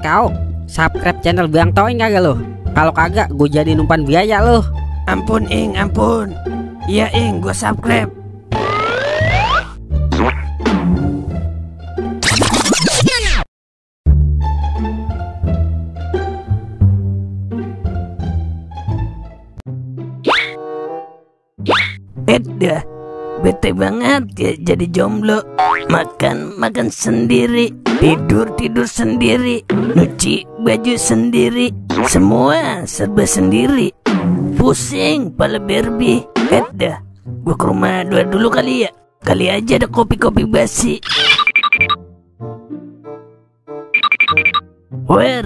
Kau subscribe channel Bang Toing kagak lo? Kalau kagak gue jadi umpan biaya lo. Ampun Ing, ampun. Iya Ing, gue subscribe. Dah bete banget ya jadi jomblo. Makan sendiri, tidur sendiri, nyuci baju sendiri, semua serba sendiri. Pusing pala Barbie. Dah gue ke rumah Doer dulu kali ya. Kali aja ada kopi-kopi basi. Wer,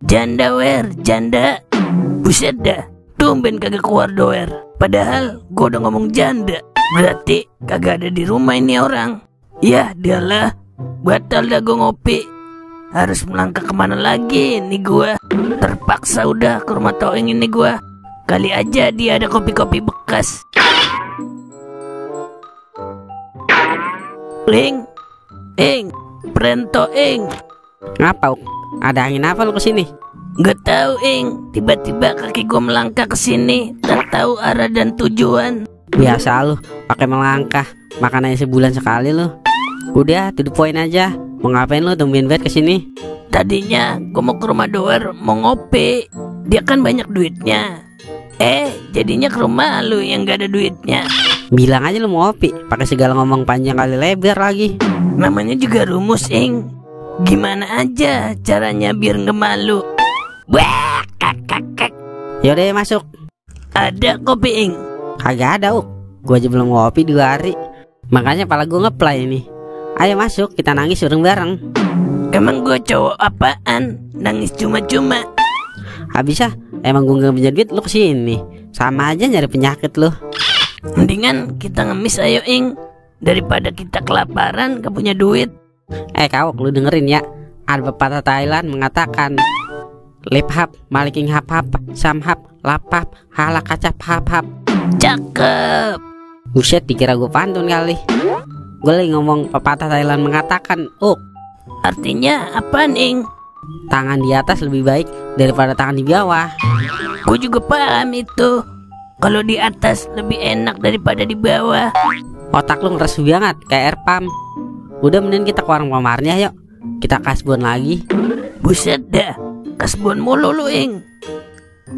janda. Buset dah, tumben kagak keluar Doer. Padahal gue udah ngomong janda. Berarti kagak ada di rumah ini orang. Yah dialah, batal dah gue ngopi. Harus melangkah kemana lagi nih gue. Terpaksa udah ke rumah Toing ini gue. Kali aja dia ada kopi-kopi bekas. Ing, Prento Ing. Ngapa? Ada angin apa lo kesini? Gak tahu Ing, tiba-tiba kaki gue melangkah ke sini, tak tahu arah dan tujuan. Biasa lu, pakai melangkah, makan aja sebulan sekali lu. Udah, to the point aja. Mau ngapain lu tumben banget kesini? Tadinya gue mau ke rumah Doer, mau ngopi. Dia kan banyak duitnya. Jadinya ke rumah lu yang gak ada duitnya. Bilang aja lu mau ngopi, pakai segala ngomong panjang kali lebar lagi. Namanya juga rumus Ing. Gimana aja caranya biar gak malu. Wah, kak. Yaudah masuk. Ada kopi Ing? Kagak ada Gue aja belum ngopi 2 hari. Makanya pala gue ngeplay ini. Ayo masuk, kita nangis bareng-bareng. Emang gue cowok apaan? Nangis cuma-cuma. Habisnya emang gue gak punya duit lu kesini. Sama aja nyari penyakit lu. Mendingan kita ngemis ayo Ing, daripada kita kelaparan gak punya duit. Kau lu dengerin ya. Ada pepatah Thailand mengatakan, lip hap, maliking hap hap, sam hap, lapap, halak kacap hap hap. Cakep. Buset, dikira gue pantun kali. Gue lagi ngomong pepatah Thailand mengatakan, artinya apaan Ing? tangan di atas lebih baik daripada tangan di bawah. Gue juga paham itu. Kalau di atas lebih enak daripada di bawah. Otak lu ngeres banget kayak air pump. Udah, mending kita ke warung pemarnya yuk. Kita kasbon lagi. Buset dah, kasbon mulu lu Ing.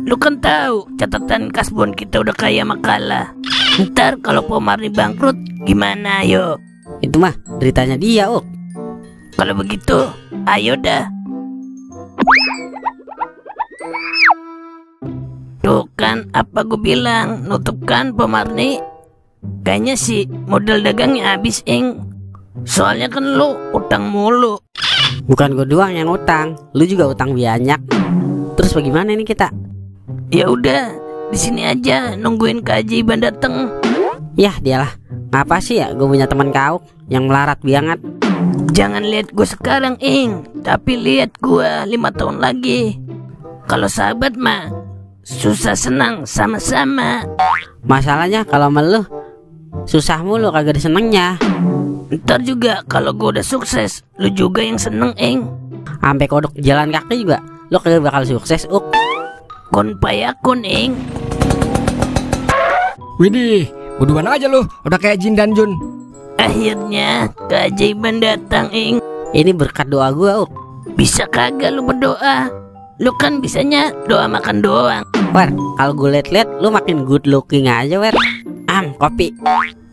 Lu kan tahu catatan kasbon kita udah kayak makalah. Ntar kalau Pomarni bangkrut gimana yo? Itu mah deritanya dia Kalau begitu ayo dah. Tuh kan apa gue bilang, nutupkan Pomarni. Kayaknya sih modal dagangnya habis Ing. Soalnya kan lu utang mulu. Bukan gue doang yang utang, lu juga utang banyak. Terus bagaimana ini kita? Ya udah, di sini aja nungguin keajaiban dateng. Yah dialah, ngapa sih ya gue punya teman kau yang melarat banget. Jangan lihat gue sekarang Ing, tapi lihat gue 5 tahun lagi. Kalau sahabat mah susah senang sama-sama. Masalahnya kalau sama lu susah mulu, kagak ada senengnya. Ntar juga kalau gue udah sukses, lu juga yang seneng Ing. Sampai kodok jalan kaki juga lu kagak bakal sukses Kon payakun Ing. Widih, buduan aja lu, udah kayak Jin dan Jun. Akhirnya keajaiban datang Ing. Ini berkat doa gue Bisa kagak lu berdoa? Lu kan bisanya doa makan doang. Wer, kalau gue liat-liat lu makin good looking aja Wer. Kopi.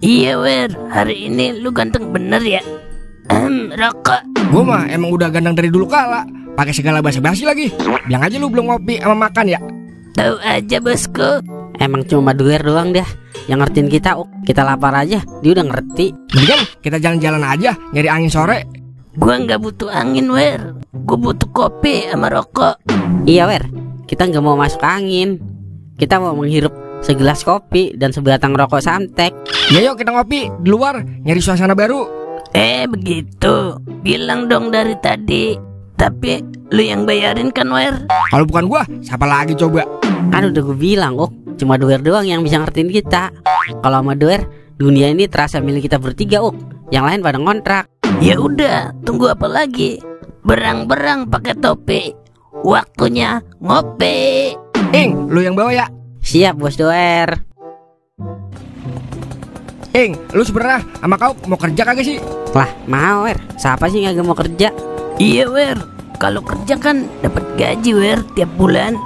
Iya Wer, hari ini lu ganteng bener ya. Rokok. Gue mah emang udah ganteng dari dulu kala. Pakai segala basa-basi lagi. Bilang aja lu belum ngopi sama makan ya. Tahu aja bosku. Emang cuma Doer doang dia yang ngertiin kita Kita lapar aja, dia udah ngerti. Mendingan kita jalan-jalan aja, nyari angin sore. Gua nggak butuh angin Wer. Gue butuh kopi sama rokok. Iya Wer, kita nggak mau masuk angin. Kita mau menghirup segelas kopi dan sebatang rokok santek. Ya yuk kita ngopi di luar, nyari suasana baru. Begitu. Bilang dong dari tadi. Tapi lu yang bayarin kan Wer? Kalau bukan gua, siapa lagi coba? Kan udah gue bilang cuma Doer doang yang bisa ngertiin kita. Kalau sama Doer, dunia ini terasa milik kita bertiga Yang lain pada ngontrak. Ya udah, tunggu apa lagi? berang-berang pakai topi. Waktunya ngopi. Ing, lu yang bawa ya? Siap bos doer. Ing, lu sebenarnya sama kau mau kerja kagak sih? Lah mau Wer, siapa sih nggak mau kerja? Iya Wer, kalau kerja kan dapat gaji Wer tiap bulan.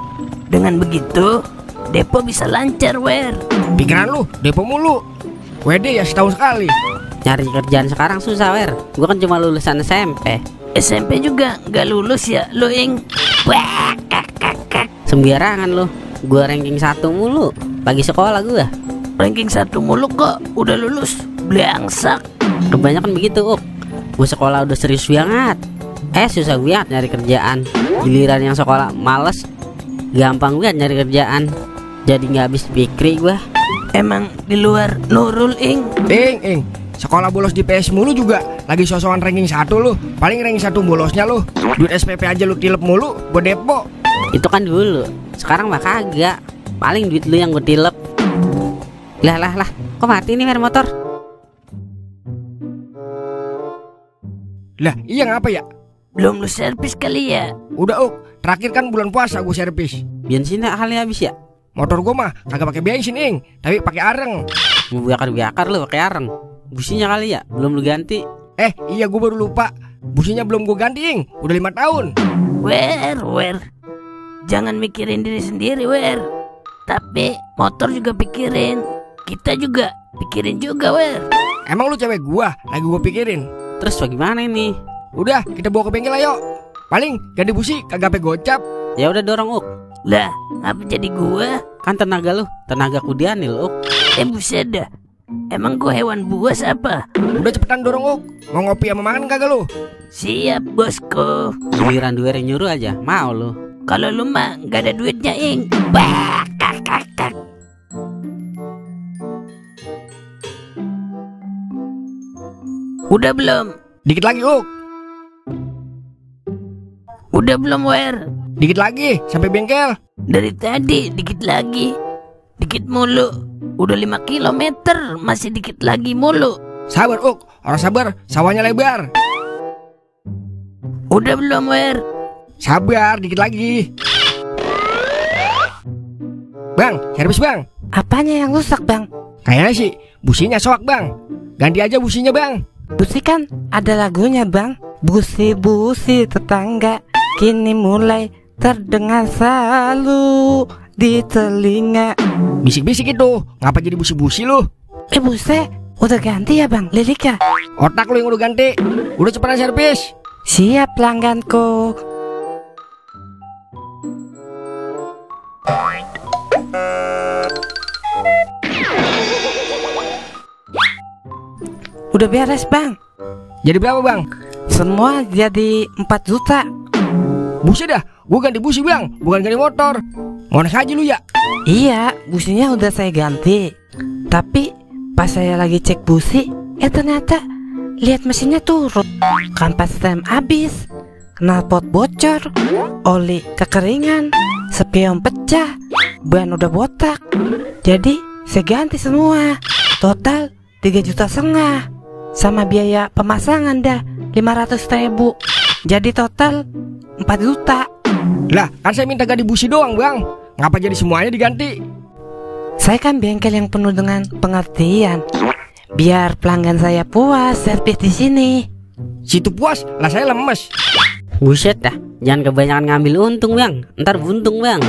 Dengan begitu depo bisa lancar Wer. Pikiran lu depo mulu. WD ya setahun sekali. Nyari kerjaan sekarang susah Wer. Gua kan cuma lulusan SMP. SMP juga nggak lulus ya lu Ing? Wah, Sembarangan lu. Gua ranking 1 mulu. Lagi sekolah gua. ranking 1 mulu kok udah lulus. Blangsak. Kebanyakan begitu Gua sekolah udah serius banget. Susah banget nyari kerjaan. Giliran yang sekolah males, gampang banget nyari kerjaan. Jadi nggak habis pikir gua. Emang di luar Nurul Ing? Ing, sekolah bolos di PS mulu juga. Lagi sosokan ranking 1 lu. Paling ranking 1 bolosnya lu. Duit SPP aja lu tilep mulu buat depo. Itu kan dulu. Sekarang mah kagak. Paling duit lu yang gue tilep. Lah. Kok mati nih motor? Lah, iya ngapa ya? Belum lu servis kali ya? Udah terakhir kan bulan puasa gue servis. Bensinnya kali habis ya? Motor gue mah kagak pakai bensin Ing, tapi pakai areng. Mau bakar lu pakai areng. Businya kali ya? Belum lu ganti. Iya gue baru lupa. Businya belum gue ganti Ing, udah 5 tahun. Wer, jangan mikirin diri sendiri Wer. Tapi motor juga pikirin. Kita juga pikirin juga Wer. Emang lu cewek gua, lagi gua pikirin. Terus bagaimana ini? Udah, kita bawa ke bengkel ayo. Paling ganti busi kagak pe gocap. Ya udah dorong Lah, apa jadi gua? Kan tenaga lu, tenaga kudianil Buset dah. Emang gua hewan buas apa? Udah cepetan dorong Mau ngopi sama makan kagak lu? Siap bosku. Giliran duer yang nyuruh aja, mau lu. Kalau lu mah gak ada duitnya Ing. Bah, kak. Udah belum? Dikit lagi Udah belum Wer? Dikit lagi sampai bengkel. Dari tadi dikit lagi. Dikit mulu. Udah 5 kilometer masih dikit lagi mulu. Sabar orang sabar, sawahnya lebar. Udah belum Wer? Sabar, dikit lagi. Bang, servis bang. Apanya yang rusak bang? Kayaknya sih businya soak bang. Ganti aja businya bang. Busi kan ada lagunya bang. Busi-busi tetangga kini mulai terdengar selalu di telinga. Bisik-bisik itu, ngapa jadi busi-busi lu? Buset, udah ganti ya bang liriknya? Otak lu yang udah ganti. Udah cepetan servis. Siap pelangganku. Udah beres bang. Jadi berapa bang? Semua jadi 4 juta. Buset dah, gua ganti busi bang, bukan ganti motor. Ngones aja lu ya. Iya, businya udah saya ganti. Tapi pas saya lagi cek busi, ternyata lihat mesinnya turun. Kampas rem habis, knalpot bocor, oli kekeringan, spion pecah, ban udah botak. Jadi saya ganti semua. Total 3,5 juta. Sama biaya pemasangan dah 500.000. Jadi total 4 juta. Lah, kan saya minta ganti busi doang bang. Ngapa jadi semuanya diganti? Saya kan bengkel yang penuh dengan pengertian. Biar pelanggan saya puas servis di sini. Situ puas, lah saya lemes. Buset dah, jangan kebanyakan ngambil untung bang. Ntar buntung bang.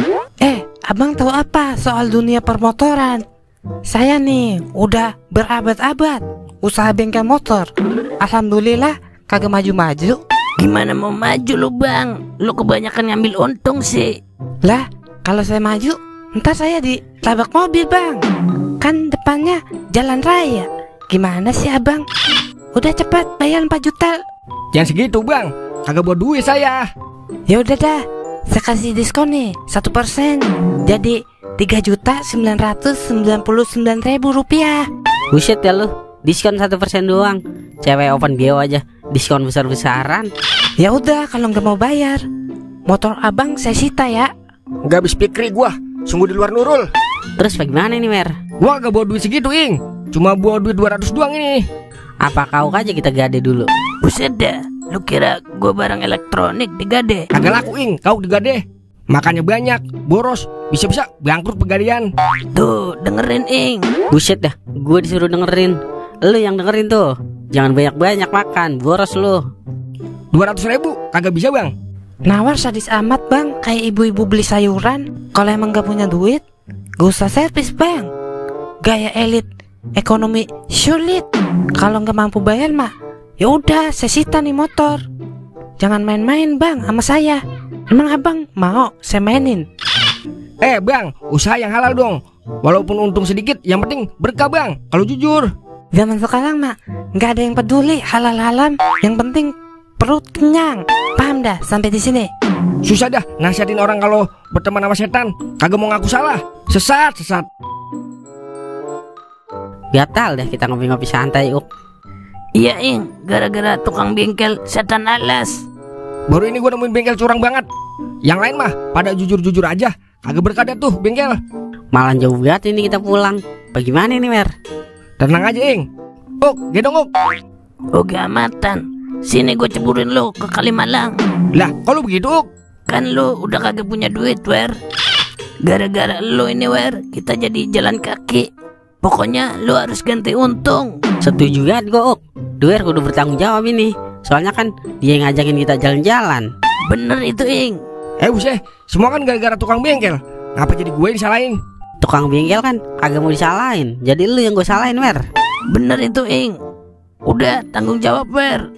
Abang tahu apa soal dunia permotoran? Saya nih udah berabad-abad usaha bengkel motor. Alhamdulillah kagak maju-maju. Gimana mau maju lu bang? Lu kebanyakan ngambil untung sih. Lah, kalau saya maju, ntar saya ditabrak mobil bang. Kan depannya jalan raya. Gimana sih abang? Udah cepat bayar 4 juta. Jangan segitu bang, kagak buat duit saya. Ya udah dah, saya kasih diskon nih 1%. Jadi 3.999.000 rupiah. Buset ya lu, diskon 1% doang. Cewek open bio aja, diskon besar-besaran. Ya udah kalau nggak mau bayar, motor abang saya sita ya. Nggak habis pikir gua, sungguh di luar Nurul. Terus bagaimana nih Mer? Gua gak bawa duit segitu Ing, cuma bawa duit 200 doang ini. Apa kau aja kita gade dulu? Buset dah, Lu kira gue barang elektronik digade? Kagak laku ing, kau digade. Makannya banyak, boros, bisa-bisa bangkrut pegadaian. Tuh, dengerin Ing. Buset dah, gue disuruh dengerin. Lu yang dengerin tuh. Jangan banyak-banyak makan, boros lu. 200.000 kagak bisa bang. Nawar sadis amat bang, kayak ibu-ibu beli sayuran. Kalau emang gak punya duit, gak usah servis bang. Gaya elit, ekonomi sulit. Kalau gak mampu bayar mah, ya udah saya sita nih motor. Jangan main-main bang sama saya. Emang abang mau saya mainin? Bang, usaha yang halal dong. Walaupun untung sedikit, yang penting berkah bang. Kalau jujur. Zaman sekarang mah gak ada yang peduli halal-halam. Yang penting perut kenyang. Paham dah sampai di sini? Susah dah nasihatin orang kalau berteman sama setan. Kagak mau ngaku salah. Sesat. Gatal deh kita ngopi-ngopi santai, Uk. Iya Ing, gara-gara tukang bengkel setan alas. Baru ini gue nemuin bengkel curang banget. Yang lain mah pada jujur-jujur aja. Kagak berkah dah tuh bengkel. Malah jauh banget ini kita pulang. Bagaimana ini, Mer? Tenang aja Ing. Gedong Uk. Oke amatan. Sini gue ceburin lo ke Kalimalang. Lah, kalau begitu Uk? Kan lo udah kagak punya duit, Wer. Gara-gara lo ini, Wer, kita jadi jalan kaki. Pokoknya lo harus ganti untung. Setuju banget gue, Uk. Duer kudu bertanggung jawab ini. Soalnya kan dia yang ngajakin kita jalan-jalan. Bener itu, Ing. Buset, semua kan gara-gara tukang bengkel. Ngapa jadi gue yang disalahin? Tukang bengkel kan kagak mau disalahin. Jadi lu yang gue salahin, Wer. Bener itu, Ing. Udah, tanggung jawab, Wer.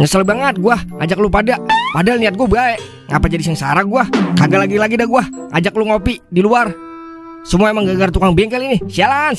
Nyesel banget gua ngajak lu pada. Padahal niat gua baik. Ngapa jadi sengsara gua? Kagak lagi-lagi dah gua ajak lu ngopi di luar. Semua emang gara-gara tukang bengkel ini. Sialan.